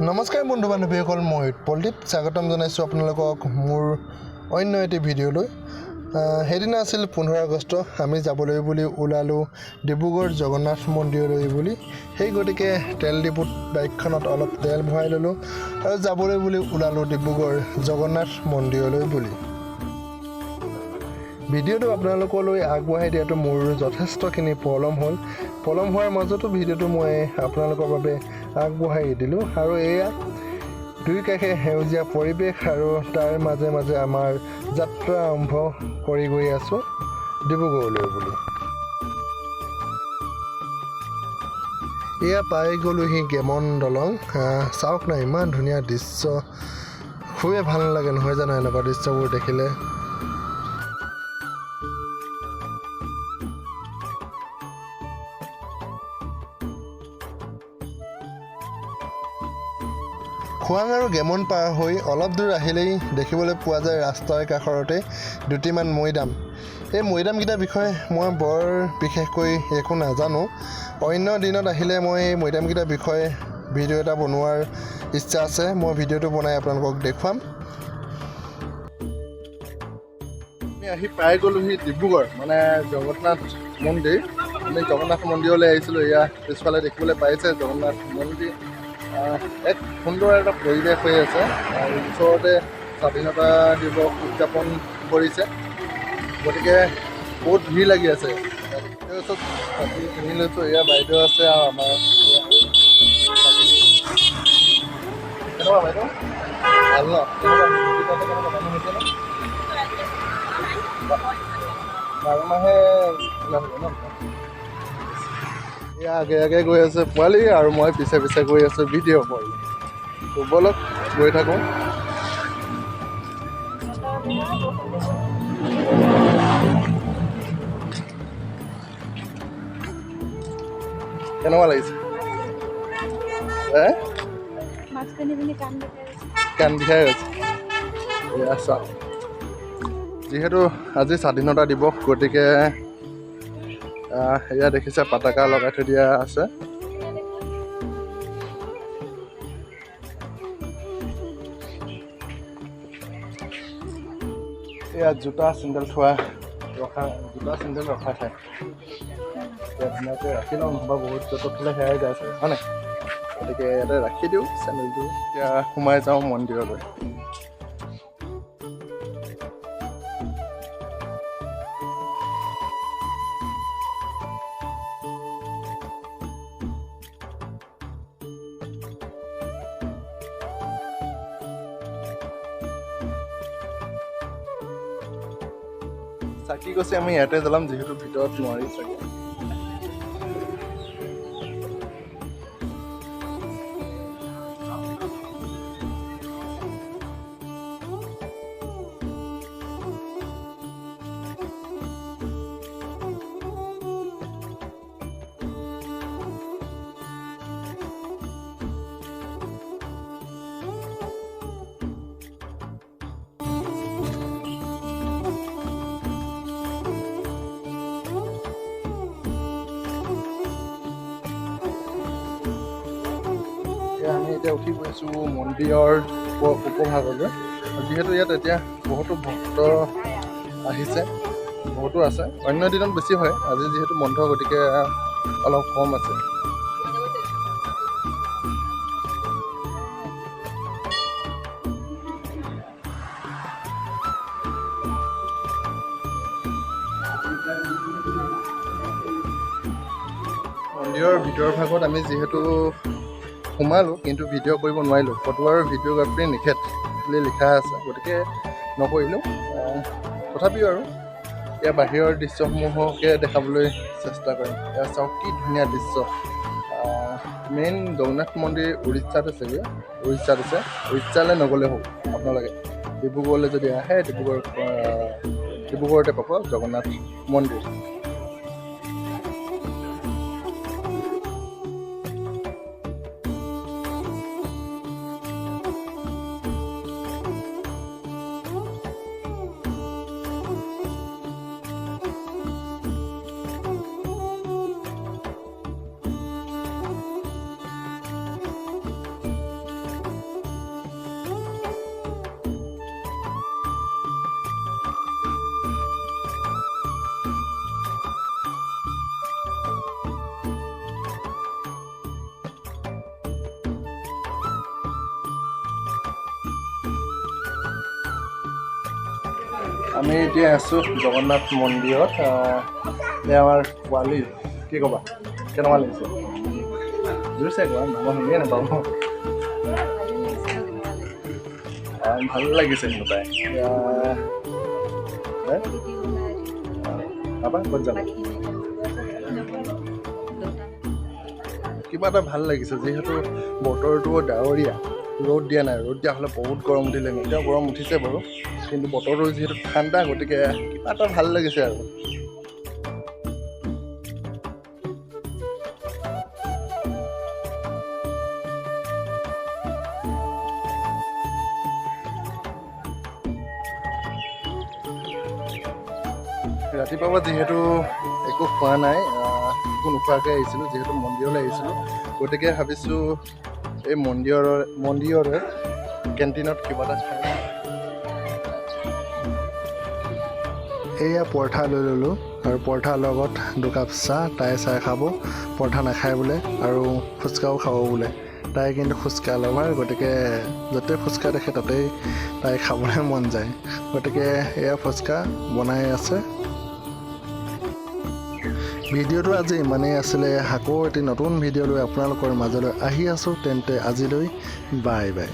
নমস্কাৰ বন্ধু বান্ধৱীসকল, মই উৎপলদীপ স্বাগতম জনাইছোঁ আপোনালোকক মোৰ অন্য এটি ভিডিঅ'লৈ। সেইদিনা আছিল 15 আগষ্ট। আমি যাবলৈ বুলি ওলালোঁ ডিব্ৰুগড় জগন্নাথ মন্দিৰলৈ বুলি। সেই গতিকে তেল ডিপুত বাইকখনত অলপ তেল ভৰাই ল'লোঁ আৰু যাবলৈ বুলি ওলালোঁ ডিব্ৰুগড় জগন্নাথ মন্দিৰলৈ বুলি। ভিডিঅ'টো আপোনালোকলৈ আগবঢ়াই দিয়াটো মোৰ যথেষ্টখিনি পলম হ'ল। পলম হোৱাৰ মাজতো ভিডিঅ'টো মই আপোনালোকৰ বাবে আগবঢ়াই দিলোঁ। আৰু এয়া দুই কাষে সেউজীয়া পৰিৱেশ আৰু তাৰ মাজে মাজে আমাৰ যাত্ৰা আৰম্ভ কৰি গৈ আছোঁ ডিব্ৰুগড়লৈ বুলি। এয়া পাই গ'লোহি গেমন দলং। চাওক না, ইমান ধুনীয়া দৃশ্য, খুবেই ভাল লাগে নহয় জানো এনেকুৱা দৃশ্যবোৰ দেখিলে। খোৱাং আৰু গেমন পাৰ হৈ অলপ দূৰ আহিলেই দেখিবলৈ পোৱা যায় ৰাস্তাৰ কাষৰতে দুটিমান মৈদাম। এই মৈদামকেইটাৰ বিষয়ে মই বৰ বিশেষকৈ একো নাজানো। অন্য দিনত আহিলে মই এই মৈদামকেইটাৰ বিষয়ে ভিডিঅ' এটা বনোৱাৰ ইচ্ছা আছে। মই ভিডিঅ'টো বনাই আপোনালোকক দেখুৱাম। আমি আহি পাই গ'লোহি ডিব্ৰুগড় মানে জগন্নাথ মন্দিৰ। আমি জগন্নাথ মন্দিৰলৈ আহিছিলোঁ। এয়া পিছফালে দেখিবলৈ পাইছে জগন্নাথ মন্দিৰ। এক সুন্দৰ এটা পৰিৱেশ হৈ আছে আৰু ওচৰতে স্বাধীনতা দিৱস উদযাপন কৰিছে, গতিকে বহুত ভিৰ লাগি আছে। চব চাকি কিনি লৈছোঁ। এয়া বাইদেউ আছে আৰু আমাৰ কেনেকুৱা বাইদেউ, ভাল ন? কেনেকুৱা মানুহ হৈছে ন? 12 মাহে খোলা থাকে ন? এয়া আগে আগে গৈ আছে পোৱালি আৰু মই পিছে পিছে গৈ আছোঁ ভিডিঅ' কৰি। তো ব'লক, গৈ থাকোঁ। কেনেকুৱা লাগিছে? হে? মাস্ক পিন্ধি পিন্ধি কাণ বিষাই গৈছে। কাণ বিষাই গৈছে। এয়া চাওক, যিহেতু আজি স্বাধীনতা দিৱস, গতিকে এয়া দেখিছে পতাকা লগাই থৈ দিয়া আছে। এয়া জোতা চেণ্ডেল থোৱা ৰখা, জোতা চেণ্ডেল ৰখা ঠাই। ইয়াত ধুনীয়াকৈ ৰাখি লওঁ, নহ'বা বহুত য'ত থ'লে হেৰাই যায় চাগে, হয় নাই? গতিকে ইয়াতে ৰাখি দিওঁ চেণ্ডেলটো। এতিয়া সোমাই যাওঁ মন্দিৰলৈ। চাকি গছি আমি ইয়াতে জ্বলাম, যিহেতু ভিতৰত নোৱাৰি চাগে। এতিয়া আমি এতিয়া উঠি গৈছোঁ মন্দিৰৰ উপভাগলৈ। যিহেতু ইয়াত এতিয়া বহুতো ভক্ত আহিছে, বহুতো আছে, অন্য দিনত বেছি হয়। আজি যিহেতু বন্ধ, গতিকে অলপ কম আছে। মন্দিৰৰ ভিতৰৰ ভাগত আমি যিহেতু সোমালোঁ, কিন্তু ভিডিঅ' কৰিব নোৱাৰিলোঁ। ফটো আৰু ভিডিঅ'গ্ৰাফী নিষেধ বুলি লিখা আছে, গতিকে নকৰিলোঁ। তথাপিও আৰু ইয়াৰ বাহিৰৰ দৃশ্যসমূহকে দেখাবলৈ চেষ্টা কৰিম। এয়া চাওক, কি ধুনীয়া দৃশ্য। মেইন জগন্নাথ মন্দিৰ উৰিষ্যাত আছেগৈ, উৰিষ্যাত আছে। উৰিষ্যালৈ নগ'লে হ'ব, আপোনালোকে ডিব্ৰুগড়লৈ যদি আহে, ডিব্ৰুগড়তে পাব জগন্নাথ মন্দিৰ। আমি এতিয়া আছোঁ জগন্নাথ মন্দিৰত। এই আমাৰ পোৱালি, কি ক'বা, কেনেকুৱা লাগিছে? জোৰছে কোৱা, মই শুনিয়ে নাপাওঁ। ভাল লাগিছে কিন্তু তাই। পাপা ক'ত যাব? কিবা এটা ভাল লাগিছে, যিহেতু বতৰটো ডাৱৰীয়া, ৰ'দ দিয়া নাই। ৰ'দ দিয়া হ'লে বহুত গৰম উঠিলে, এতিয়াও গৰম উঠিছে বাৰু, কিন্তু বতৰটো যিহেতু ঠাণ্ডা, গতিকে কিবা এটা ভাল লাগিছে। আৰু ৰাতিপুৱাৰ পৰা যিহেতু একো খোৱা নাই, একো নোখোৱাকৈ আহিছিলোঁ, যিহেতু মন্দিৰলৈ আহিছিলোঁ, গতিকে ভাবিছোঁ এই মন্দিৰৰে কেণ্টিনত কিবা এটা খাই। এয়া পৰঠা লৈ ল'লোঁ আৰু পৰঠাৰ লগত দুকাপ চাহ। তাই চাহ খাব, পৰঠা নাখায় বোলে, আৰু ফুচকাও খাব বোলে। তাই কিন্তু ফুচকা লাভাৰ, গতিকে য'তে ফুচকা দেখে তাতেই তাই খাবলৈ মন যায়। গতিকে এয়া ফুচকা বনাই আছে। ভিডিঅ'টো আজি ইমানেই আছিলে। আকৌ এটি নতুন ভিডিঅ' লৈ আপোনালোকৰ মাজলৈ আহি আছোঁ। তেন্তে আজিলৈ বাই বাই।